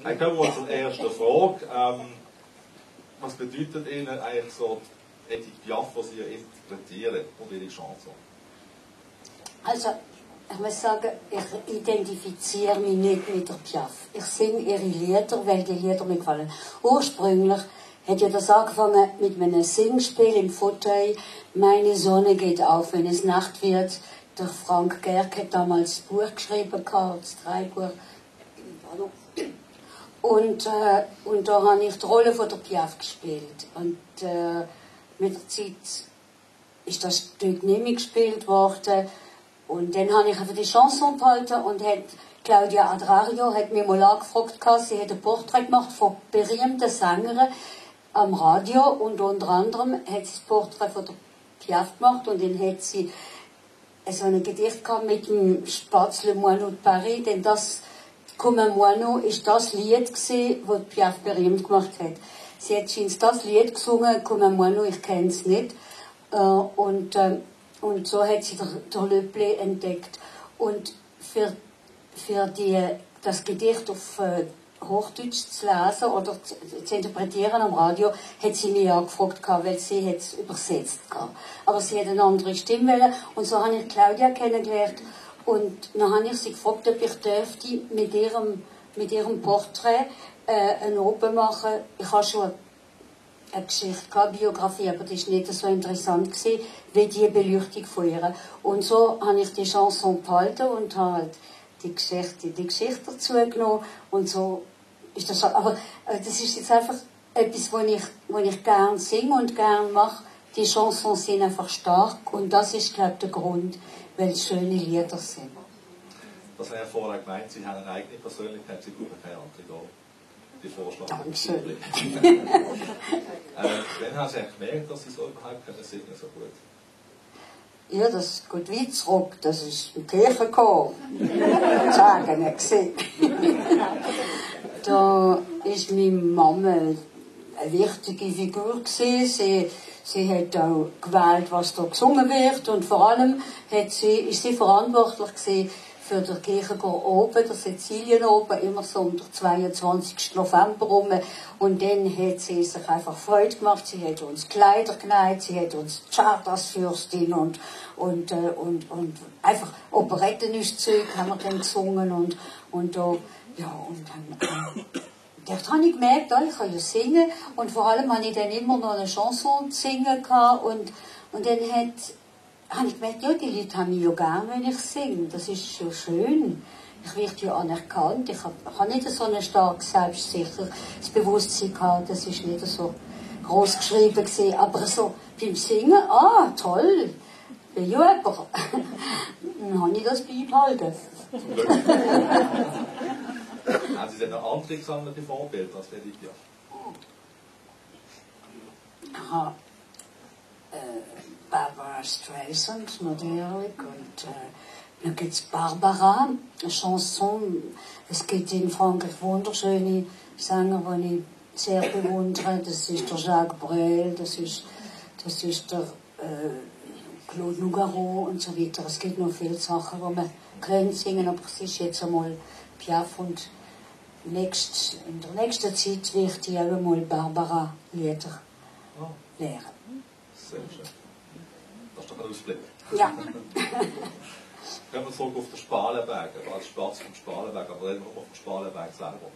Dann kommen wir zur ersten Frage. Was bedeutet Ihnen eigentlich so Edith Piaf, was Sie interpretieren und Ihre Chanson? Also, ich muss sagen, ich identifiziere mich nicht mit der Piaf. Ich singe ihre Lieder, weil die Lieder mir gefallen. Ursprünglich hat ja das angefangen mit einem Singspiel im Fauteuil. Meine Sonne geht auf, wenn es Nacht wird. Der Frank Gerck hat damals das Buch geschrieben, das Dreibuch. Und da habe ich die Rolle von der Piaf gespielt. Und mit der Zeit ist das Stück nicht mehr gespielt worden. Und dann habe ich einfach die Chanson behalten und Claudia Adrario hat mir mal angefragt, sie hat ein Porträt gemacht von berühmten Sängern am Radio und unter anderem hat sie das Porträt von der Piaf gemacht und dann hat sie so ein Gedicht gehabt mit dem Spatz Le Moineau de Paris, denn das Comme un Moineau ist das Lied gewesen, das Piaf berühmt gemacht hat. Sie hat das Lied gesungen, Comme un Moineau, ich kenne es nicht. Und so hat sie der Le Play entdeckt. Und für das Gedicht auf Hochdeutsch zu lesen oder zu interpretieren am Radio, hat sie mich angefragt, weil sie es übersetzt hat. Aber sie hat eine andere Stimme wollen. Und so habe ich Claudia kennengelernt. Und dann habe ich sie gefragt, ob ich dürfte mit ihrem Porträt ein Open machen. Ich habe schon eine Geschichte, eine Biografie, aber das war nicht so interessant gewesen, wie die Beleuchtung von ihr. Und so habe ich die Chanson behalten und habe halt die Geschichte dazu genommen. Und so ist das. Aber das ist jetzt einfach etwas, was ich gerne singe und gerne mache. Die Chansons sind einfach stark und das ist, glaube ich, der Grund, weil es schöne Lieder sind. Das habe ich vorher gemeint, Sie haben eine eigene Persönlichkeit, Sie brauchen keine andere da. Die Vorschlag. Dankeschön. Wann haben Sie gemerkt, dass Sie so überhaupt singen so gut? Ja, das geht weit zurück. Das ist im Kirchenchor. Sagen nicht gesehen. Da war meine Mama eine wichtige Figur gewesen. Sie hat auch gewählt, was da gesungen wird. Und vor allem ist sie verantwortlich gewesen für den Kirchenchor oben, der Sizilien oben, immer so um den 22. November rum. Und dann hat sie sich einfach Freude gemacht. Sie hat uns Kleider genäht, sie hat uns Chartersfürstin und einfach Operettenzeug haben wir dann gesungen und da, ja, und dann dort habe ich gemerkt, ich kann ja singen und vor allem habe ich dann immer noch eine Chanson zu singen gehabt und dann habe ich gemerkt, ja, die Leute haben mich ja gern, wenn ich singe. Das ist so schön. Ich werde ja anerkannt. Ich habe nicht so ein starkes Selbstbewusstsein gehabt. Das ist nicht so groß geschrieben gewesen. Aber so beim Singen, toll. Bin ja jemand. Dann habe ich das beibehalten. Haben Sie denn noch andere gesammelte Vorbilder als Edith Piaf? Aha. Barbara Streisand natürlich und dann gibt es Barbara, eine Chanson. Es gibt in Frankreich wunderschöne Sänger, die ich sehr bewundere. Das ist der Jacques Brel, das ist der Claude Nougaro und so weiter. Es gibt noch viele Sachen, die man kann singen, aber es ist jetzt einmal Piaf und in der nächsten Zeit wird ich auch einmal Barbara Lieder lehren. Sehr schön. Das ist doch ein Ausblick. Ja. Gehen wir zurück auf den Spalenberg, als Spatz vom Spalenberg, aber reden wir auf den Spalenberg selber.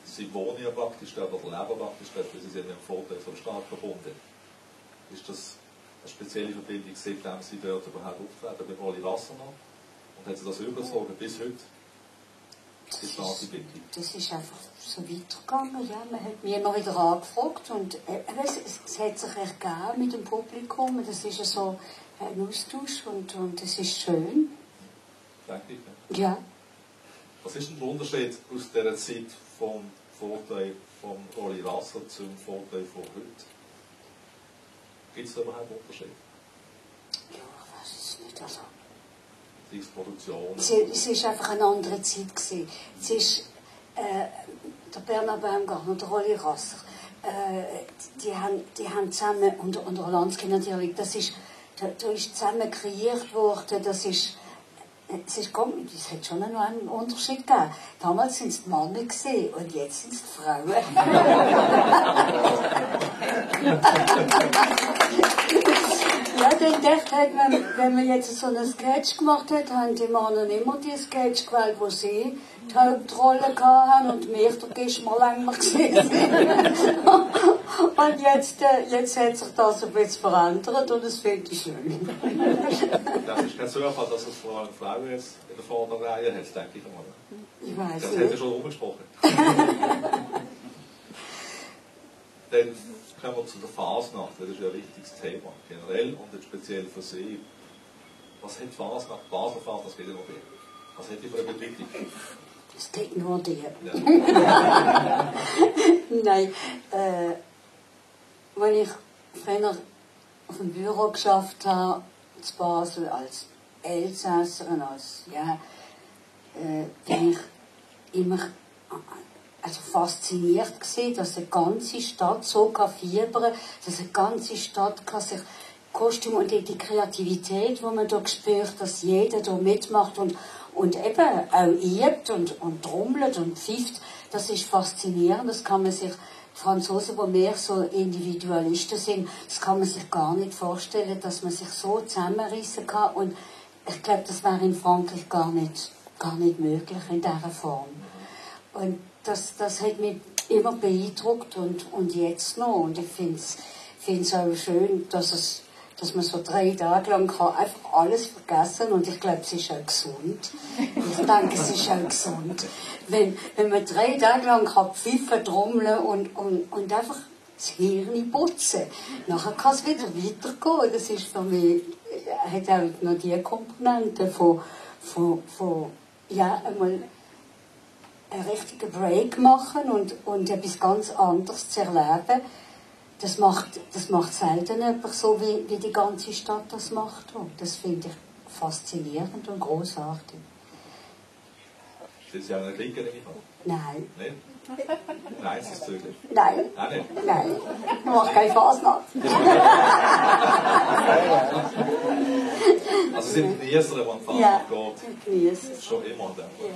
Sie wohnen ja praktisch dort oder leben praktisch dort, weil Sie sind mit dem Vorteil vom Staat verbunden. Ist das eine spezielle Verbindung, seitdem Sie dort überhaupt auftreten, mit Oli Wassermann? Und hat Sie das übergezogen bis heute? Das ist einfach so weitergegangen. Ja. Man hat mich immer wieder angefragt und es hat sich ergeben mit dem Publikum. Das ist ja so ein Austausch und es ist schön. Danke. Ja. Was ist denn der Unterschied aus dieser Zeit vom Vorteil von Oli Wasser zum Vorteil von heute? Gibt es da überhaupt Unterschied? Ja, ich weiß es nicht. Also. Produktion. Es war einfach eine andere Zeit. Es ist der Bernhard Baumgartner, der Rolli Rasser, die haben zusammen, und Rolandski natürlich, da ist zusammen kreiert worden, das ist es ist komisch, es hat schon noch einen Unterschied gegeben. Damals waren es die Männer und jetzt sind es die Frauen. Ja, dann dachte ich, wenn man jetzt so einen Sketch gemacht hat, haben die Männer immer die Sketch gewählt, wo sie die Hauptrolle hatten und wir der Gischmerlänger gesehen. Und jetzt hat sich das ein bisschen verändert und das finde ich schön. Das ist kein Zufall, dass es vor allem Frauen jetzt in der Vorderreihe hat, denke ich mal. Ich weiß das nicht. hat ja schon rumgesprochen. Dann kommen wir zu der Fasnacht, das ist ja ein wichtiges Thema, generell und jetzt speziell für Sie. Was hat Fasnacht, Basler Fasnacht, das geht ja noch mehr. Was hat die für eine Bedeutung? Es geht nur dir. Ja. Nein, wenn ich früher auf dem Büro geschafft habe, in Basel, als Elsässerin, bin ich immer fasziniert gewesen, dass eine ganze Stadt so fiebern kann, dass eine ganze Stadt kann sich Kostüm und die Kreativität, die man da spürt, dass jeder da mitmacht und eben auch übt und trommelt und pfifft, das ist faszinierend. Das kann man sich, die Franzosen, die mehr so Individualisten sind, das kann man sich gar nicht vorstellen, dass man sich so zusammenreißen kann. Und ich glaube, das wäre in Frankreich gar nicht möglich in dieser Form. Und das hat mich immer beeindruckt und jetzt noch. Und ich finde es auch schön, dass man so 3 Tage lang kann einfach alles vergessen und ich glaube, es ist auch gesund. Ich denke, es ist auch gesund. Wenn man 3 Tage lang kann pfiffen, trommeln und einfach das Hirn putzen, nachher kann es wieder weitergehen. Das ist für mich, hat auch noch die Komponente von einmal einen richtigen Break machen und etwas ganz anderes zu erleben. Das macht selten jemand so, wie die ganze Stadt das macht. Das finde ich faszinierend und großartig. Sind Sie auch nicht liegen? Nein. Nicht? Nein, es ist zügig. Nein. Auch nicht? Nein. Ich mache keine Fasnacht. Also Sie sind Genießer, wenn man Ja, Fasnacht geht. ich genieße es. Schon immer. Dann. Ja.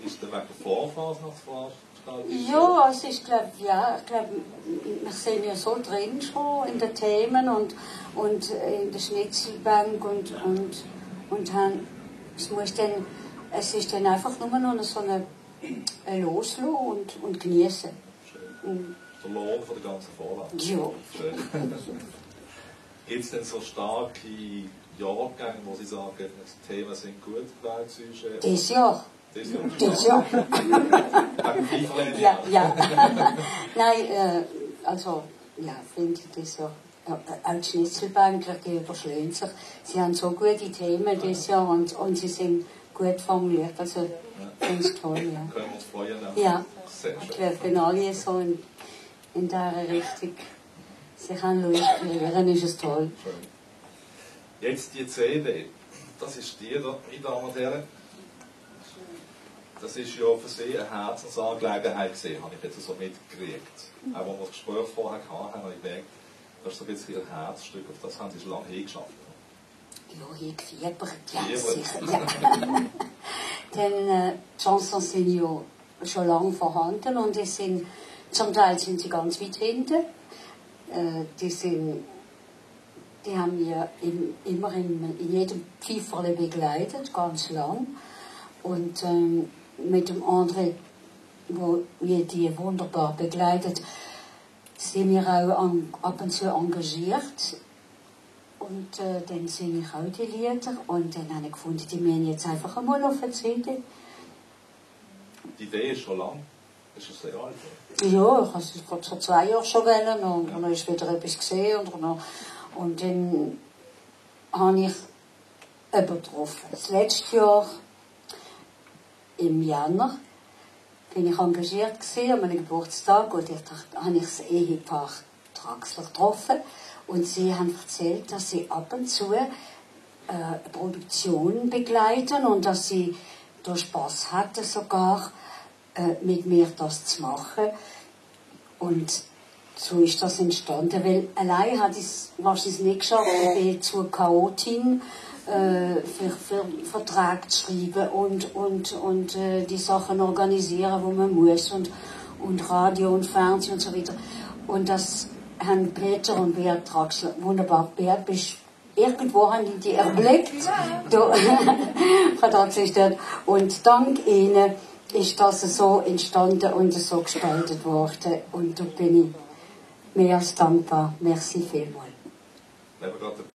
Ist der wegen der Vorfasnachtsveranstaltung? Ja, also ich glaube, wir sind ja so drin schon in den Themen und in der Schnitzelbank und haben, es ist dann einfach nur noch so ein Loslassen und Genießen. Schön. Der Lohn von der ganzen Vorlage. Ja. Schön. Gibt es denn so starke Jahrgänge, wo Sie sagen, die Themen sind gut gewählt zwischen... Dieses Jahr. Das Jahr? Wegen FIFA? Ja. Nein, finde ich das ja. Auch die Schnitzelbänkler, die überschlägen sich. Sie haben so gute Themen dieses Jahr und sie sind gut formuliert. Also, finde ich toll, ja. Können wir uns freuen? Ja. Sehr schön. Ich glaube, wenn alle so in dieser Richtung sich inspirieren, ist es toll. Schön. Jetzt die CD. Das ist die da, meine Damen und Herren. Das ist ja für Sie eine Herzensangelegenheit gesehen, habe ich jetzt so mitgekriegt. Auch als wir das Gespräch vorher hatten, habe ich gemerkt, das ist so ein bisschen Ihr Herzstück, auf das haben Sie schon lange hingeschafft. Ja, hingefiebert, ja, sicher. Ja. Denn die Chansons sind ja schon lange vorhanden und zum Teil sind sie ganz weit hinten. Die haben wir immer in jedem Pfeiferle begleitet, ganz lang. Und mit dem André, wo wir die wunderbar begleitet, sind wir auch ab und zu engagiert. Und dann singe ich auch die Lieder. Und dann habe ich gefunden, die müssen jetzt einfach einmal auf der CD. Die Idee ist schon lang. Das ist sehr alt. Ja, ich habe es vor 2 Jahren schon wählen und dann ist wieder etwas gesehen. Und dann habe ich jemanden getroffen. Das letzte Jahr, im Januar, bin ich engagiert gewesen, an meinem Geburtstag und dort habe ich das Ehepaar Traxler getroffen und sie haben erzählt, dass sie ab und zu Produktionen begleiten und dass sie da Spass hatten sogar mit mir das zu machen und so ist das entstanden, weil allein hat ich es wahrscheinlich nicht geschafft, ich bin zu Chaotin für Vertrag zu schreiben und die Sachen organisieren, wo man muss und Radio und Fernsehen und so weiter. Und das haben Peter und Beat Traxler wunderbar. Beat, irgendwo haben die erblickt. Da, Frau Traxler ist dort. Und dank ihnen ist das so entstanden und so gestaltet worden. Und da bin ich mehr als dankbar. Merci vielmals.